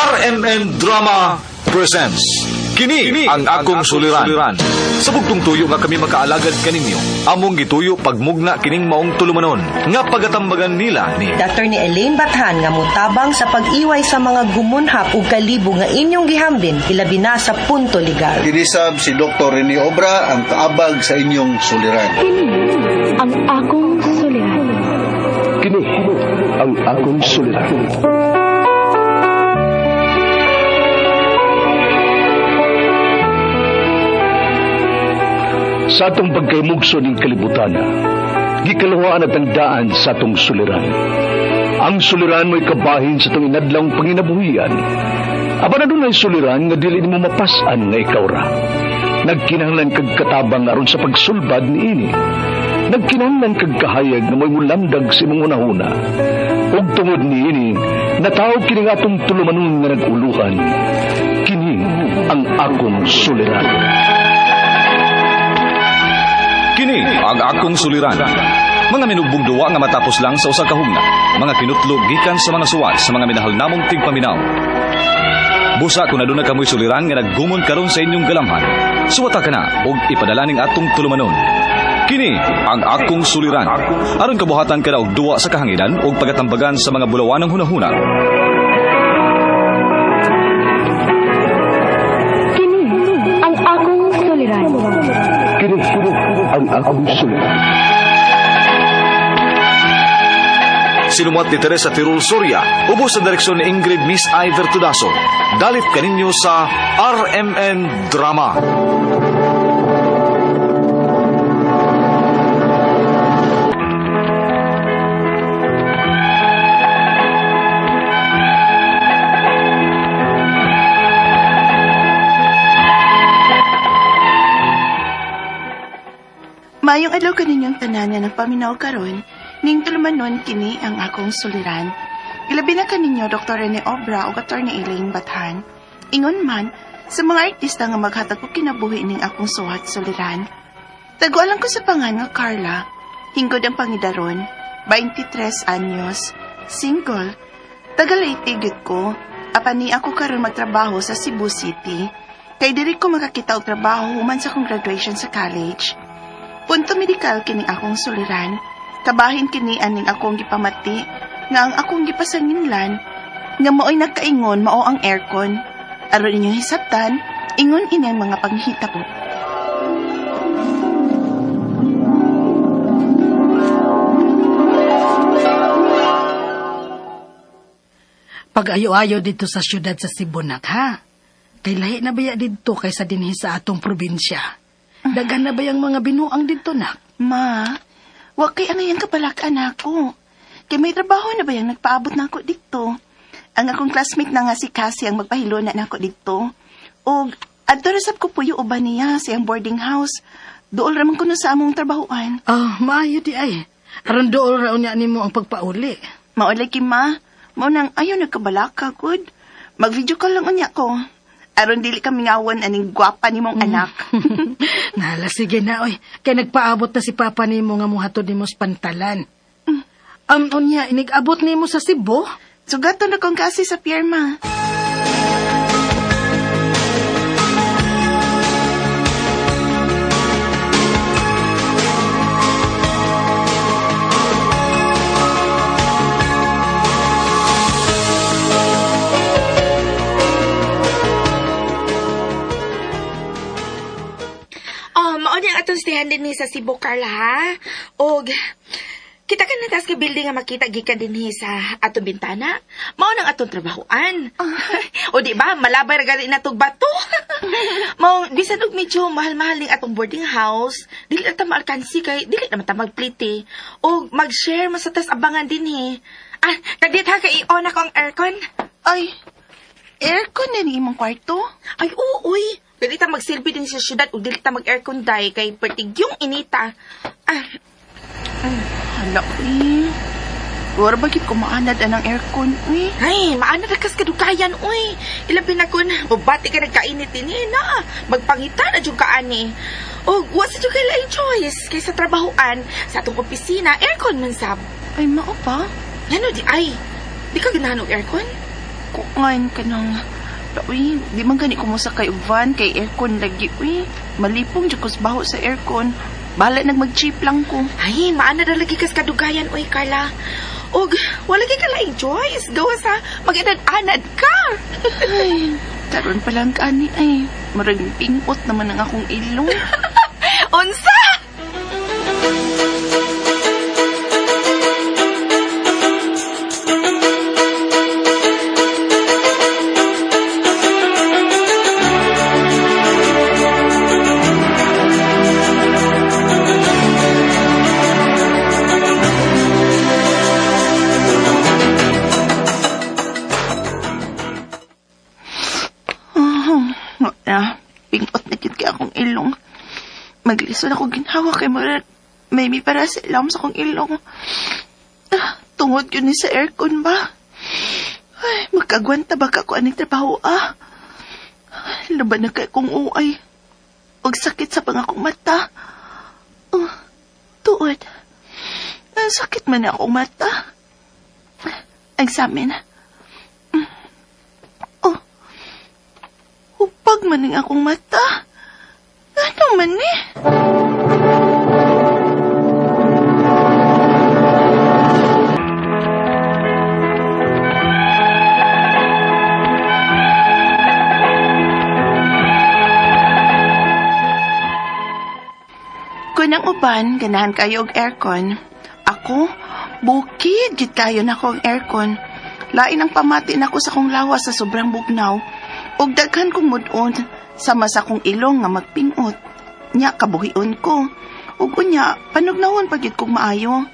RMN Drama presents Kini ang akong suliran. Sa bugtong tuyo nga kami makaalagad kaninyo, among gituyo pagmugna kining maong tulumanon nga pagatambagan nila ni Attorney Elaine Bathan nga motabang sa pag-iway sa mga gumunhap ug kalibo nga inyong gihambin ilabi na sa punto legal. Kinisab si Dr. Rene Obra ang kaabag sa inyong suliran. Kini ang akong suliran. Kini ang akong suliran. Sa atong pagkaymugso ning kalibutan, gikaluhaan at ang daan sa atong suliran. Ang suliran mo'y kabahin sa atong inadlawng panginabuhian. Apan adunay suliran nga dili nimo mapas-an nga ikaw ra. Nagkinahanglan kag katabang aron sa pagsulbad niini. Nagkinahanglan kag kahayag nga mo'y mulamdag sa imong hunahuna. Ug tungod niini, natawag kini nga atong tulumanon nga nag-uluhan. Kini ang akong suliran. Kini ang akong suliran. Mga minugbong duwa nga matapos lang sa usa ka hugna. Mga kinutlog gikan sa mga suwat sa mga minahal namong tigpaminaw. Busa kung aduna kamoy suliran nga naggumon karon sa inyong galamhan. Suwata ka na og ipadala ning atong tulumanon. Kini ang akong suliran. Aron kabuhatan ka na og duwa sa kahanginan ug pagatambagan sa mga bulawanang hunahuna. Kini ang akong suliran. Kini ang akong suliran. Sinumuat ni Teresa Tirul Soria, ubos sa direksyon ni Ingrid Miss Iver Tudaso. Dalit kaninyo sa RMN Drama. Maayong adlaw kaninyong tanan nga nagpaminaw karon, ning tulumanon kini ang akong suliran. Ilabi na kaninyo Dr. Rene Obra ug Attorney Elaine Bathan. Ingon man sa mga artista nga maghatag og kinabuhi ning akong suhat suliran. Tagualan ko sa pangan nga Carla, hinggod ang pangidaron, 23 anyos, single. Taga Leyte gyud ko, apan ni ako karon magtrabaho sa Cebu City. Kay diri ko makakita og trabaho human sa akong graduation sa college. Punto medikal kining akong suliran. Kabahin kini aning akong gipamati nga ang akong gipasanginlan nga mao'y nagkaingon mao ang aircon. Aron inyong hisabtan, ingon ini ang mga panghitabo. Pag-ayo-ayo dito sa syudad sa Sibunak, ha? Kay lahi na baya dito kaysa dinhi sa atong probinsya. Daghan na ba yung mga binuang dito, nak? Ma, wa kay angayang kabalakan ako. Kay may trabaho na ba yang nagpaabot na ako dito? Ang akong classmate na nga si Cassie ang magpahilo na nako dito. Og adto ra sab ko puyo uban niya sa iyang boarding house. Duol ra man kuno sa among trabahoan. Oh, maayo di ay. Aron dool ra unya nimo ang pagpauli. Maulay ki ma, mao nang ayaw nagkabalaka gud. Mag-video call lang unya ko. Aron dili kami ngawan aning gwapa nimong anak. Nala, sige na, oy. Kay nagpaabot na si Papa nimo nga muhatod nimo sa pantalan. Unya, inigabot nimo sa Cebu? Sugaton na kong kasi sa pier ma. Oh, mao ni ang atong stayhan dinhi sa Cebu, Carla, ha? Og kita ka na taas ka building nga makita gikan dinhi sa atong bintana. Mao nang atong trabahoan. O di ba, malabay ra gani natog bato. Mao bisan og medyo mahal-mahal ning atong boarding house, dili na ta maalkansi kay dili na man ta magplite. Og mag-share man sa tas abangan dinhi. Ah, kadit ha kay i-on ako ang aircon. Ay, aircon na ni imong kwarto? Ay, oo, uy. Dili ta magsilbi din sa syudad ug dili ta mag-aircon dai kay pertigyong inita. Ah, Hala, uy. Wala ba gid ko maanad anang aircon, uy? Ay, maana ra kas kadukayan, uy. Ilabi na kun, bubati ka nagkainit ini na. Magpangita na jud ka ani. Og wa sa jud kay laing choice kay sa trabahoan sa atong opisina, aircon man sab. Ay, mao pa? Ngano di ay? Di ka ganahan og aircon? Kuan kanang uy, di man gani ko mosakay og van kay aircon lagi uy. Malipong jud ko sa baho sa aircon. Bahala nag mag-jeep lang ko. Ay, maana ra lagi kas kadugayan oy, Carla. Og wala kay kalaing choice. Gawas ha, mag-anad-anad ka. Ay, karon pa lang kani ay. Murag pingot naman ang akong ilong. Unsa? Ah, pingot na gyud kay akong ilong. Maglisod ako ginhawa kay murag may mi para sa ilawom sa akong ilong. Ah, tungod yun ni sa aircon ba? Ay, magkagwanta ba ka ko aning trabaho ah? Ay, laban na kay kong uay. Og sakit sa pang akong mata. Oh, tuod. Ang sakit man na akong mata. Examine. Oh, hupag man ang akong mata. Ano man eh? Kung ang uban, ganahan kayo og aircon. Ako, bukid gid kayo nako ang aircon. Lain ang pamati nako sa kong lawas sa sobrang bugnaw. Og daghan kong mudon sama sa akong ilong nga magpingot. Nya kabuhion ko. Ug unya panugnawon pa gyud kog maayo.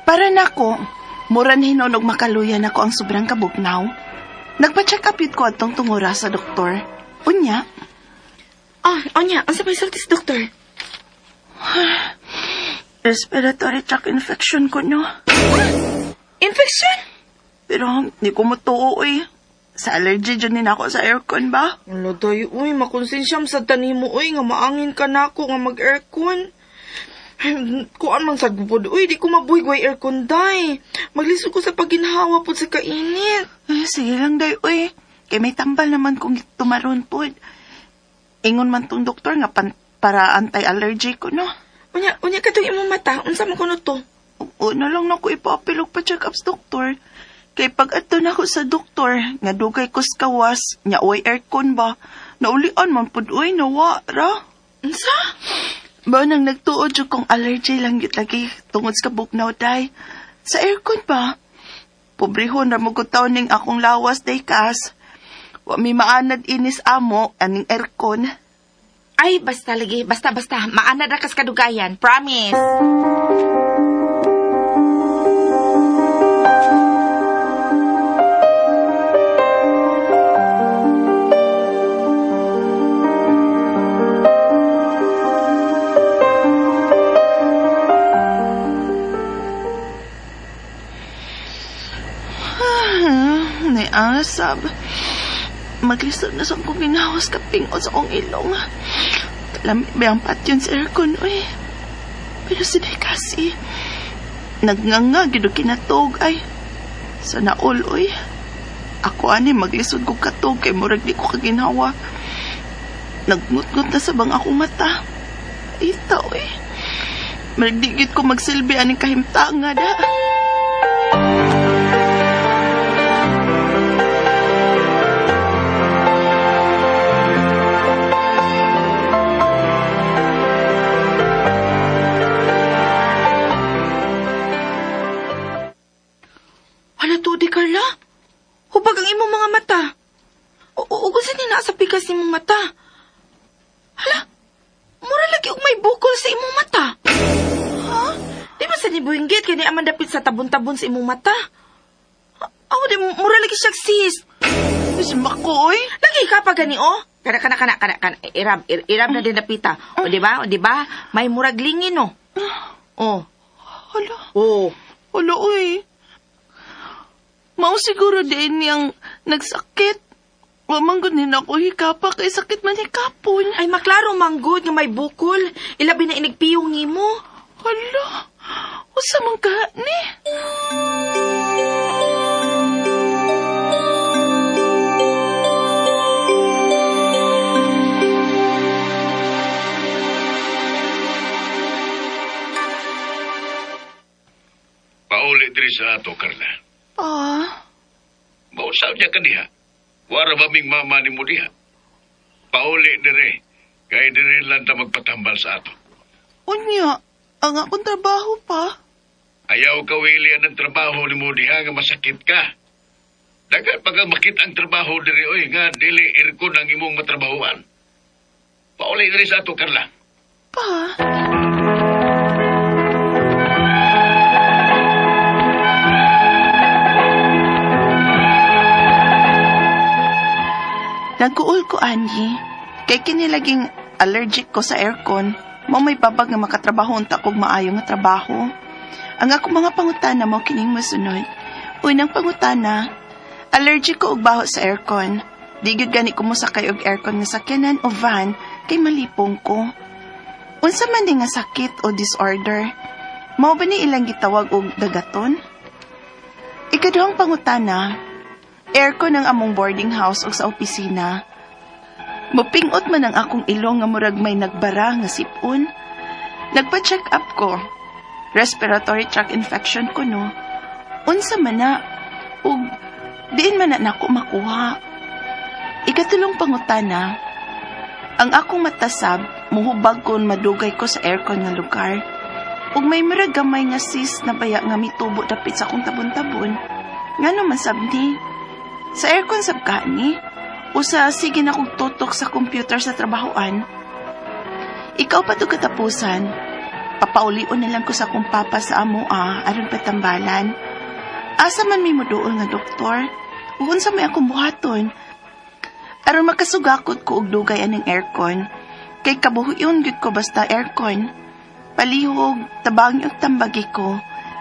Para nako, mura na hinuon og makaluya nako ang sobrang kabugnaw. Nagpa-check up yun ko atong tungura sa doktor. Unya, Ah, onya, unsa may sulti sa doktor? Respiratory tract infection ko no. Infection? Pero di ko matuo eh. Sa allergy dyan din ako sa aircon ba? Wala tayo, uy, makonsensyam sa tanimo, uy, nga maangin ka nako nga mag-aircon. Kuan man sa gupod, uy, di ko mabuhi way aircon, day. Maglisod ko sa paginhawa po sa kainit. Ay, sige lang day, uy. Kay may tambal naman kung tumaron po. Ingon man tong doktor nga para anti-allergy ko, no? Unya, unya katong imong mata, unsa man kuno to? Oo na lang nako ipapilog pa check up sa doktor. Kay pag adto nako sa doktor, nga dugay ko sa kawas, nya way aircon ba? Naulian man pud uy, nawa ra. Unsa? Ba nang nagtuod jud kong allergy lang gyud lagi tungod sa kabugnaw day. Sa aircon ba? Pobrehon ra mo gud ning akong lawas day kas. Wa mi maanad inis amo aning aircon. Ay, basta lagi, basta basta, maanad ra kas kadugayan, promise. Ni asab. Maglisod na sa akong ginawas kapingot sa akong ilong. Kalami ba ang patyon sa aircon, uy. Pero si kasi, nagnganga gid og kinatog ay. Sa naol, uy. Ako ani maglisod kog katog kay murag di ko kaginhawa. Nagngut-ngut na sa bang akong mata. Ita, uy. Murag di gid ko magsilbi aning kahimtanga da. Hala to, di Carla. Hubag ang imong mga mata. O kung saan ni sa pikas imong mata. Hala, mura lagi og may bukol sa imong mata. Ha? Di ba sa ni buhinggit kay ni aman dapit sa tabon-tabon sa imong mata? Aw, di mura lagi siya sis. Is mako, oy. Lagi ka pa gani oh. Kana kana kana kana kana irab irab na din dapita. O di ba? O di ba? May murag lingin oh. Oh. Hala. Oh. Hala, uy. Mao siguro din niyang nagsakit. Wa man gud ni ako hikapa kay sakit man hikapon. Ay maklaro manggod nga may bukol. Ilabi na inigpiyong nimo. Hala. Usa man ka ni? Unsa niya ka diha? Wara ba ming mama nimo diha? Pauli dire. Kay dire lang ta magpatambal sa ato. Unya, ang akong trabaho pa. Ayaw ka, Willie, ang trabaho nimo diha nga masakit ka. Daghan pa kang makita ang trabaho diri oy nga dili aircon ang imong matrabahuan. Pauli diri sa ato, Carla. Pa? Nagkuul ko, Angie. Kay kini laging allergic ko sa aircon. Mao may babag nga makatrabaho unta kog maayo nga trabaho. Ang akong mga pangutana mao kining mosunod. Unang pangutana, allergic ko og baho sa aircon. Di gyud gani ko mosakay og aircon nga sakyanan o van kay malipong ko. Unsa man ni nga sakit o disorder? Mao ba ni ilang gitawag og dagaton? Ikaduhang pangutana, aircon ang among boarding house o sa opisina. Mupingot man ang akong ilong nga murag may nagbara nga sipon. Nagpa-check up ko. Respiratory tract infection ko no. Unsa man na ug diin man na nako makuha. Ikatulong pangutana, ang akong matasab muhubag kon madugay ko sa aircon nga lugar. Ug may murag gamay nga cyst na baya nga mitubo dapit sa akong tabon-tabon. Ngano man sab ni? Sa aircon sab ka ni? O sa sige na kong tutok sa computer sa trabahoan? Ikaw pa to katapusan. Papaulion na lang ko sa akong papa sa amo aron patambalan. Asa man may moduol nga doktor? Ug unsa may akong buhaton? Aron makasugakot ko og dugay aning aircon. Kay kabuhion gyud ko basta aircon. Palihog, tabangi og tambagi ko.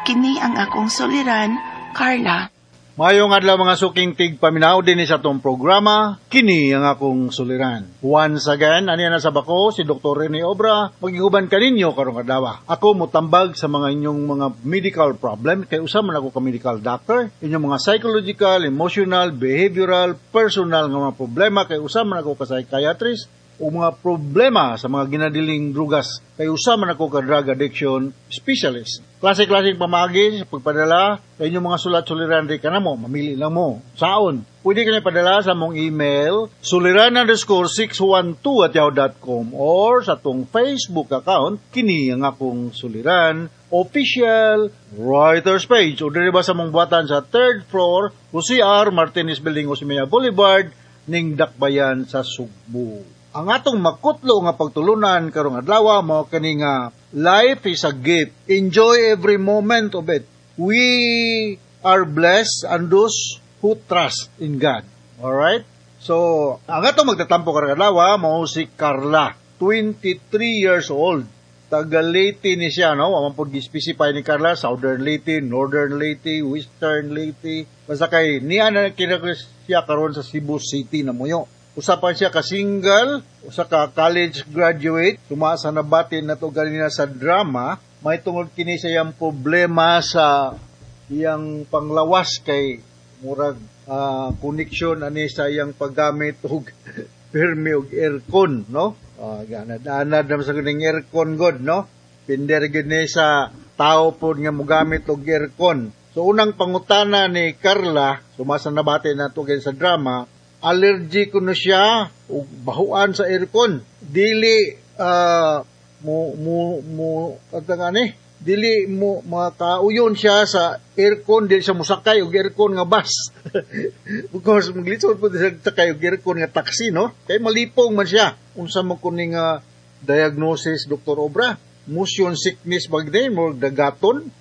Kini ang akong suliran, Carla. Mayong adlaw mga suking tigpaminaw dinhi sa atong programa, kini ang akong suliran. Once again, aniya na sa bako si Dr. Rene Obra, magiguban kaninyo karong adlaw. Ako motambag sa mga inyong mga medical problem, kay usa man ako ka medical doctor, inyong mga psychological, emotional, behavioral, personal nga mga problema, kay usa man ako ka psychiatrist, o mga problema sa mga ginadiling drugas, kay usa man ako ka drug addiction specialist. Klase-klaseng pamaagi sa pagpadala sa inyong mga sulat-suliran di ka na mo, mamili lang mo. Saon? Pwede ka na ipadala sa mong email, suliran_612@yahoo.com or sa atong Facebook account, kini ang akong suliran, official writer's page. O diri ba sa mong buhatan sa 3rd floor, Jose R. Martinez Building, Osmeña Boulevard, ning Dakbayan sa Sugbo. Ang atong makutlo nga pagtulunan karong adlaw mao kani nga life is a gift. Enjoy every moment of it. We are blessed and those who trust in God. All right? So, ang atong magtatampo karong adlaw mao si Carla, 23 years old. Taga Leyte ni siya, no? Wa man pud gi-specify ni Carla, Southern Leyte, Northern Leyte, Western Leyte. Basta kay niya na kina siya karon sa Cebu City na muyo. Usa pa siya ka single, usa ka college graduate, suma sa nabati na to ganina sa drama, may tungod kini sa iyang problema sa iyang panglawas kay murag connection ani sa iyang paggamit og pirmi og aircon, no? Ganad-anad naman sa kuning aircon god, no? Pinder gid ni sa tao pod nga mogamit og aircon. So unang pangutana ni Carla, sumasa nabati na to sa drama, allergy kuno siya og bahuan sa aircon. Dili mo mo mo katang ani, dili mo makauyon siya sa aircon, dili siya mosakay og aircon nga bus. Because maglisod po siya sakay og aircon nga taxi, no? Kay malipong man siya. Unsa man kuning diagnosis, Dr. Obra? Motion sickness ba gid mo dagaton?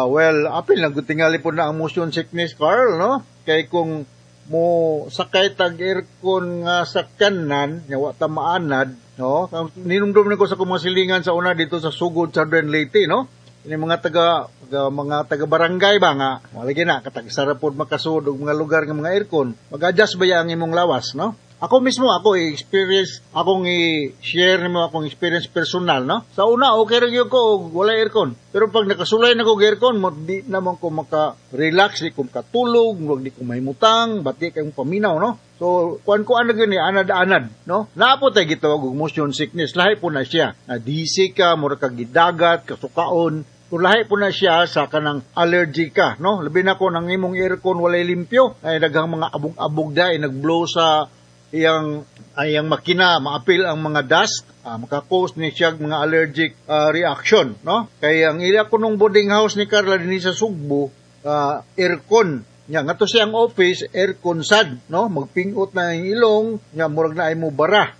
Well, apil lang gud tingali po na ang motion sickness, Carl, no? Kay kung mo sakay tag aircon nga sakyanan nya wa ta maanad, no? Ninumdum ni ko sa akong mga silingan sa una dito sa Sugod, Southern Leyte, no? Ini mga taga barangay ba nga wala na katagsara pod makasud og mga lugar nga mga aircon, mag-adjust ba ya ang imong lawas, no? Ako mismo, ako i-experience, akong i-share nimo akong experience personal, no? Sa una, okay ra gyud ko og wala aircon. Pero pag nakasulay na ko og aircon, mo, di naman ko maka-relax, di ko makatulog, wag di ko mahimutang, bati kayong paminaw, no? So, kuan ko ano gyud ni anad-anad, no? Naa po tay gitawag og motion sickness, lahi po na siya. Na dizzy ka, mura ka gidagat, kasukaon. Kung lahi po na siya sa kanang allergy ka, no? Labi na ko nang imong aircon walay limpyo, ay daghang mga abog-abog da, ay nag-blow sa iyang makina, maapil ang mga dust, maka-cause ni siya mga allergic reaction, no? Kay ang iya kunong boarding house ni Carla dinhi sa Sugbo, aircon. Nya ngadto siyang office, aircon sad, no? Magpingot na ang ilong, nya murag na ay mo bara.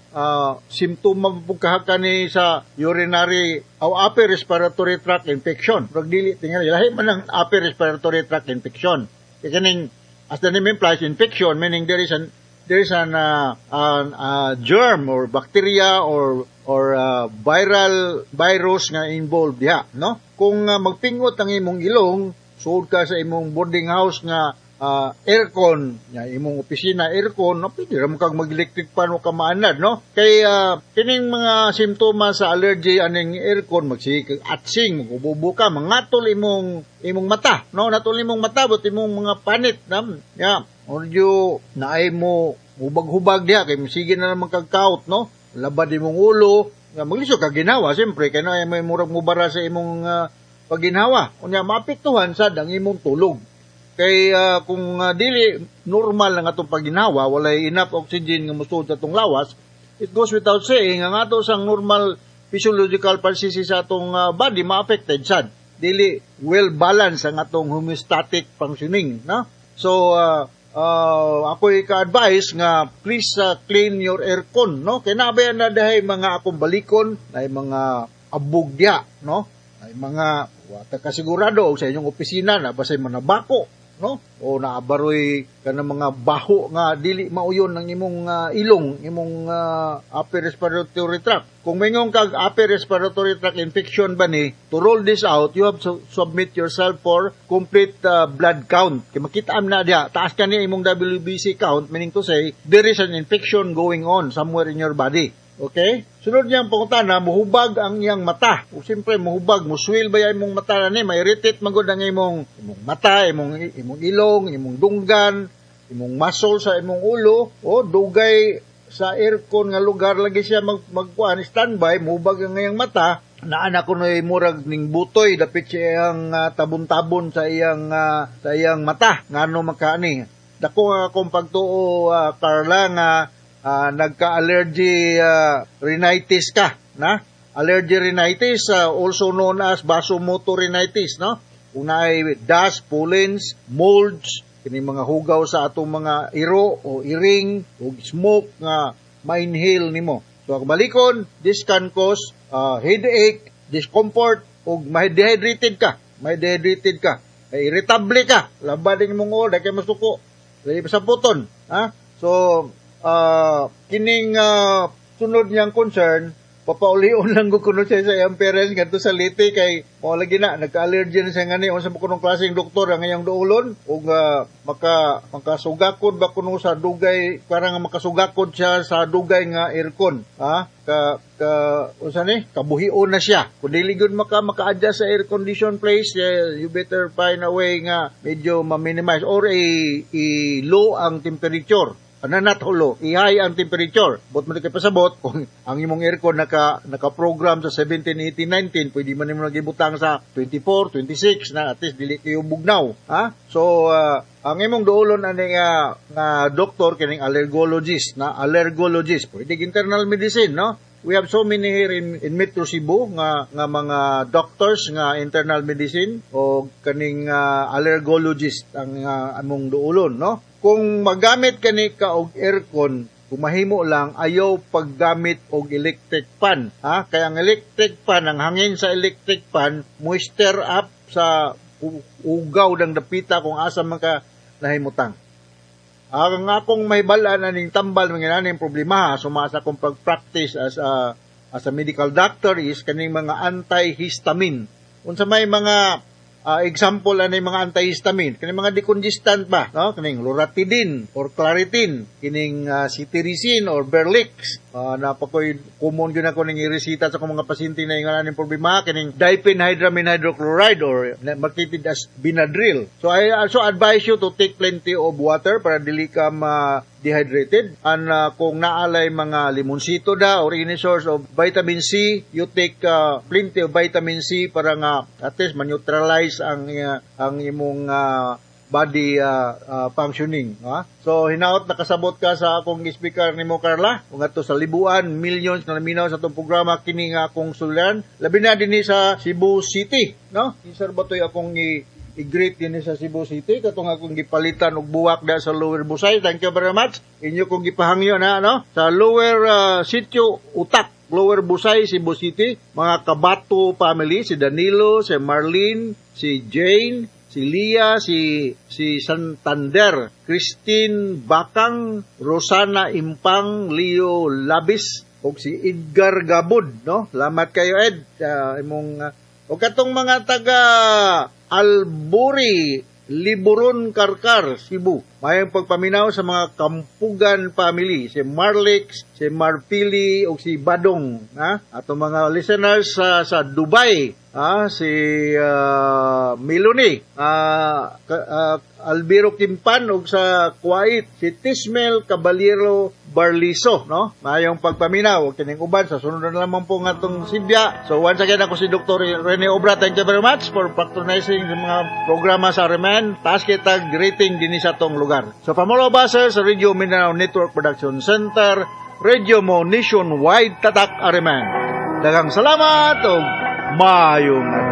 Simptoma pud kahaka ni sa urinary o upper respiratory tract infection. Murag dili tingali lahi man ang upper respiratory tract infection. Kay kaning, as the name implies, infection, meaning there is an germ or bacteria or viral virus nga involved diha, no? Kung magpingot ang imong ilong, suod ka sa imong boarding house nga aircon nya, imong opisina aircon, no, pwede ra mo kag mag-electric fan o ka maanad, no? Kay kining mga simptomas sa allergy aning aircon, magsige kag atsing, magububo ka, mangatol imong mata, no? Natol imong mata but imong mga panit nam ya, medyo naay mo hubag-hubag diha kay sige na naman kag kaut, no? Labad imong ulo nga, maglisod ka ginawa siyempre kay naay may murag mubara sa imong pagginhawa. Unya maapektuhan sad ang imong tulog kay kung dili normal ang atong pagginhawa, walay enough oxygen nga mosulod sa atong lawas. It goes without saying ang ato sang normal physiological processes sa atong body ma-affected sad, dili well balanced ang atong homeostatic functioning, no? So ako'y ka-advise nga please clean your aircon, no? Kay nabayan na dahay mga akong balikon ay mga abog diha, no? Ay mga wata ka sigurado sa inyong opisina na basay manabako, no? O naabaroy kanang mga baho nga dili mauyon ng imong ilong, imong upper respiratory tract. Kung mingon kag upper respiratory tract infection ba ni, to roll this out, you have to submit yourself for complete blood count. Kay makita am na diha, taas kani imong WBC count, meaning to say there is an infection going on somewhere in your body. Okay? Sunod niyang pangutana, muhubag ang iyang mata. O siyempre, muhubag, muswil ba imong mata na ni, ma-irritate magod ang imong mata, imong ilong, imong dunggan, imong muscle sa imong ulo, o dugay sa aircon nga lugar lagi siya magkuan standby, muhubag ang iyang mata, naa na kuno'y murag ning butoy dapit siya iyang tabon-tabon sa iyang mata. Ngano makaani dako nga akong pagtuo, Carla, nga nagka-allergy rhinitis ka na. Allergy rhinitis, also known as vasomotor rhinitis, no? Kung naay dust, pollens, molds, kini mga hugaw sa atong mga iro o iring o smoke nga ma-inhale nimo. So ang balikon, this can cause headache, discomfort ug ma-dehydrated ka, ma-dehydrated ka. Ay irritable ka, labad ang imong ulo, kay masuko. Dili sa puton, ha? So kining sunod niyang concern, papaulion lang ko kuno siya sa iyang parents ngadto sa Leyte kay mao lagi na nagka-allergy na siya ngani. Unsa mo kunong klaseng doktor ang iyang duolon ug makasugakod ba kuno sa dugay para nga makasugakod siya sa dugay nga aircon, ha? Ka ka unsa ni kabuhion na siya. Kung dili gyud maka-adjust sa air condition place, eh, you better find a way nga medyo ma-minimize or i low ang temperature, ano, not low, i-high ang temperature. But mo kay pasabot, kung ang imong aircon naka-program sa 17, 18, 19, pwede man nimo nagibutang sa 24, 26 na at least dili kayo bugnaw. Ha? So, ang imong duolon ani nga doktor kining allergologist na allergologist, pwede internal medicine, no? We have so many here in Metro Cebu nga mga doctors nga internal medicine o kaning allergologist ang among duolon, no? Kung magamit kani ka og aircon, kung mahimo lang ayaw paggamit og electric fan, ha? Kaya ang electric fan, ang hangin sa electric fan moisture up sa ugaw ng dapita kung asa man ka nahimutang. Ang akong mahibal-an aning tambal mga naning problema ha, suma sa akong pag-practice as a medical doctor is kaning mga antihistamine. Unsa may mga example ani mga antihistamine? Kining mga decongestant ba, no? Kining loratadine or Claritin, kining cetirizine or Berlix. Napakoy common gyud ako ning iresita sa akong mga pasyente na ingon aning problema, kining diphenhydramine hydrochloride or marketed as Benadryl. So I also advise you to take plenty of water para dili ka ma dehydrated. And kung naalay mga limonsito da or any source of vitamin C, you take plenty of vitamin C para nga at least ma-neutralize ang imong body functioning, ha? So hinaot nakasabot ka sa akong speaker nimo, Carla. Kung ato sa Libuan, millions na naminaw sa atong programa kini nga akong suliran, labi na dinhi sa Cebu City, no? Sir Batoy, akong i-greet dinhi sa Cebu City katong akong gipalitan og buwak da sa Lower Busay. Thank you very much. Inyo kong gipahangyo na, no, sa Lower Sitio Utak, Lower Busay, Cebu City, mga Kabato family, si Danilo, si Marlene, si Jane, si Lia, si Santander, Christine Bakang, Rosana Impang, Leo Labis, ug si Edgar Gabud, no? Salamat kayo, Ed, sa imong ug katong mga taga Alburi, Liburon, Karkar, Cebu. Mayong pagpaminaw sa mga Kampugan family, si Marlix, si Marpili ug si Badong, ha? Atong mga listeners sa Dubai, ha? Si Meloni, Albiro Kimpan ug sa Kuwait, si Tismel Caballero Barliso, no? Mayong pagpaminaw ug kining uban sa sunod na lamang po nga atong sibya. So once again, ako si Dr. Rene Obra. Thank you very much for patronizing sa mga programa sa RMN. Taas kitag rating dinhi sa atong lugar. So from all of us sa Radio Mindanao Network Production Center, Radio Mo Nationwide, Tatak RMN. Daghang salamat ug maayong adlaw.